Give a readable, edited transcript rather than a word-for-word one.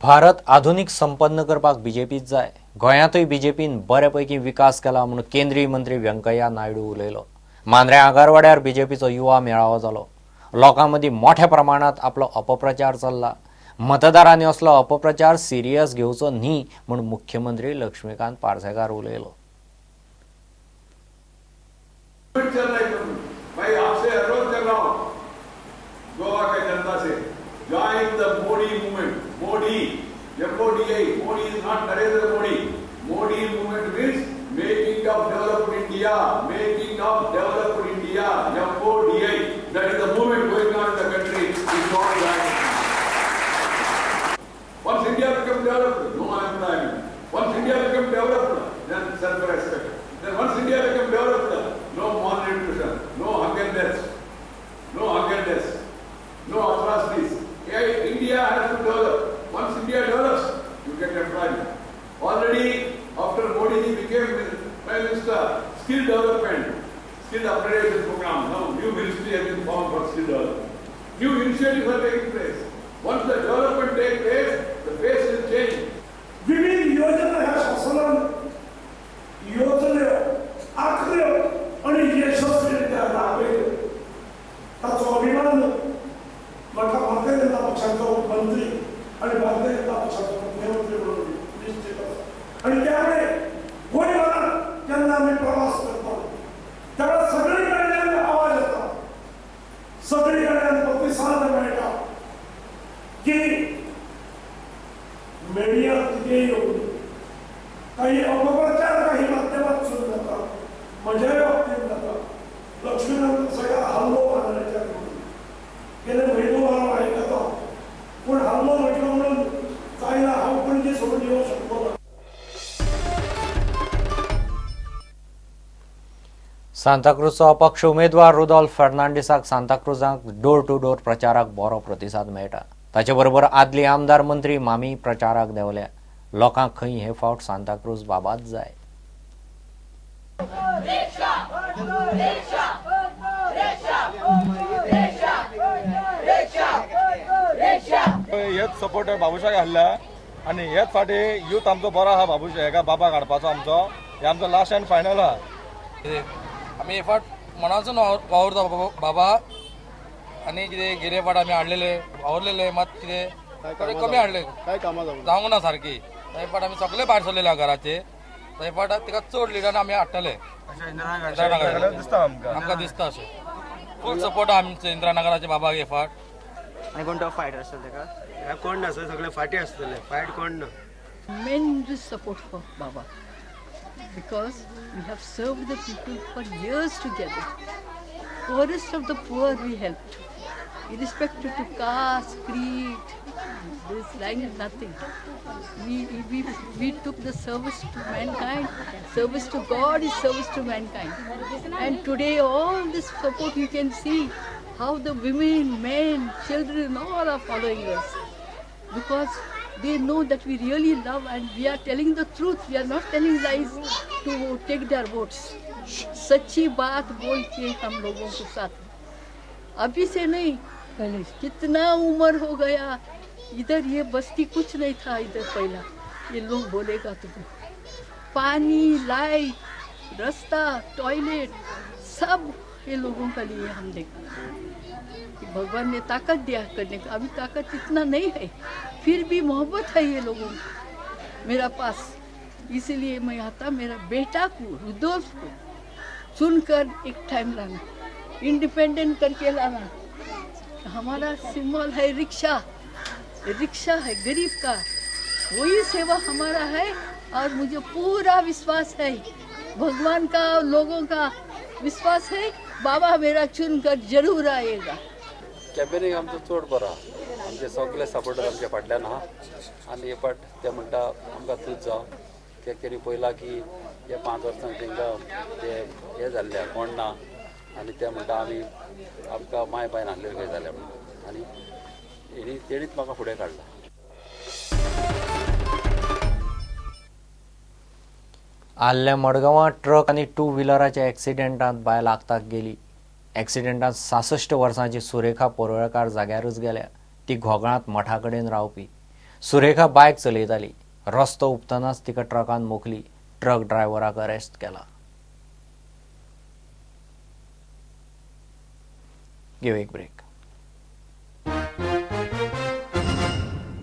भारत आधुनीक संपन्न करपाक बीजेपीच जाय. गोंयांतूय बीजेपीन बरे पैकी विकास केला म्हणून केंद्रीय मंत्री व्यंकय्या नायडू उलयलो. मांद्र्यां आगारवाड्यार बीजेपीचो युवा मेळावो जालो. लोकां मदीं मोठ्या प्रमाणांत आपलो अपप्रचार चल्ला. मतदारांनी असलो अपप्रचार सिरियस घेवचो न्ही म्हूण मुख्यमंत्री लक्ष्मीकांत पार्सेकार उलयलो. चल रहा है. भाई, आपसे अनुरोध कर रहा हूं, गोवा के जनता से, join the Modi movement. Modi, M O D I. Modi is not Narendra Modi. Modi movement means making of developed India, making of developed India, M O D I. That is the movement going on in the country. Is not join. Once India becomes developed, no unemployment. Once India becomes developed, then self-respect. Then once India becomes developed, no malnutrition, no hunger deaths, no hunger deaths, no atrocities. Yeah, India has to develop. Once India develops, you get employment. Already, after Modi ji became Prime Minister, skill development, skill upgradation program, now new ministry has been formed for skill development. New initiatives are taking place. Once the development takes place, the face will change. विविध योजना ह्या शासनान योजल्यो, आखल्यो आणि यशस्वी रित्या राबयल्यो. ताचो अभिमान म्हाका भारतीय जनता पक्षाचो मंत्री आणि भारतीय जनता पक्षाचो मुख्यमंत्री म्हणून निश्चित आसा. आणि त्यामुळे गोंयभरात जेन्ना आमी प्रवास करता, तेन्ना सगळी कडल्यान आवाज येता, सगळी कडल्यान प्रतिसाद मेळटा की मीडिया कितें येवन काही अपप्रचार काही माध्यमात सुरू जाता, म्हज्याय बाबतींत जाता. लक्ष्मीकांत सगळ्या हल्लो मारण्याच्या गेले म्हयनो भर हांव आयकता, पूण हल्लो म्हटलो म्हणून जायना. हांव पणजे सोडून येवंक शकलो ना. सांताक्रूजचो अपक्ष उमेदवार रुदोल्फ फर्नांडीसाक सांताक्रूजाक डोर टू डोर प्रचाराक बरो प्रतिसाद मेळटा. ताचे बरोबर आदली आमदार मंत्री मामी प्रचाराक देंवल्या. लोकांक खंय हे फावट सांताक्रूज बाबाच जाय. रिक्षा, रिक्षा, रिक्षा, रिक्षा, रिक्षा. हेच सपोर्ट बाबुशाक आहला आनी हेच फाटी यूथ आमचो बरो आहा. बाबूश हेका बाबा काडपाचो आमचो, हे आमचो लास्ट अँड फायनल आहा. कितें आमी हे फाट मनासून वावुरता बाबा. आनी कितें गेले फाट आमी हाडलेले, वावुरलेले, मात कितें थोडे कमी हाडले. काय कामां जावंक जावंक ना सारकी. हे फाट आमी सगळे भायर सरलेले आहा घराचे. हे फाट तिका चड लिडरान आमी हाडटले इंदिरानगर. दिसता आमकां. आमकां दिसता अशें. फूल सपोर्ट आहा आमचे इंदिरानगराचे बाबाक हे फाट. आनी कोण टफ फायटर आसतले तेका? ह्या कोण ना सर, सगळे फाटी आसतले, फायट कोण ना. Tremendous support for Baba because we have served the people for years together. Poorest of the poor we helped, irrespective to caste, creed, this language, nothing. We took the service to mankind. Service to God is service to mankind. And today, all this support you can see how the women, men, children, all are following us because they know that we really love and we are telling the truth. We are not telling lies to take their votes. सच्ची बात बोल K हम लोगों को साथ. अभी से नहीं, पहले कितना उम्र हो गया. इधर ये बस्ती कुछ नहीं था इधर पहला. ये लोग बोलेगा तुम, पानी, लाइट, रास्ता, टॉयलेट, सब ये लोगों का लिए हम देखा कि भगवान ने ताकत दिया करने का. अभी ताकत इतना नहीं है, फिर भी मोहब्बत है ये लोगों की मेरा पास. इसलिए मैं आता मेरा बेटा को, रुदोल्फ को चुनकर एक टाइम लाना, इंडिपेंडेंट करके लाना. हमारा सिंबल है रिक्शा. रिक्शा है गरीब का, वही सेवा हमारा है. और मुझे पूरा विश्वास है, भगवान का और लोगों का विश्वास है, बाबा मेरा चुनकर जरूर आएगा. कॅम्पेनींग आमचो चड बरो आहा. आमचे सगळे सपोर्टर आमच्या फाटल्यान आहा आनी हे फाट ते म्हणटा आमकां तूंच जाव, कित्याक तेणी पळयलां की हे 5 वर्सां तांकां ते हे जाल्ले आहा, कोण ना. आनी ते म्हणटा आमी आमकां माय बायन आहलेले खंय जाले म्हणून आनी हेणी तेणीच म्हाका फुडें काडला. आल्ल्या मडगांवां ट्रक आनी टू व्हिलराच्या एक्सिडेंटांत बायल आक्ताक गेली. एक्सिडेंटांत 66 वर्सांची सुरेखा परुळेकार जाग्यारूच गेल्या. ती घोगळांत मठा कडेन रावपी. सुरेखा बायक चलयताली. रस्तो हुपतनाच तिका ट्रकान मोखली. ट्रक ड्रायव्हराक अरेस्ट केला. घेवया एक ब्रेक.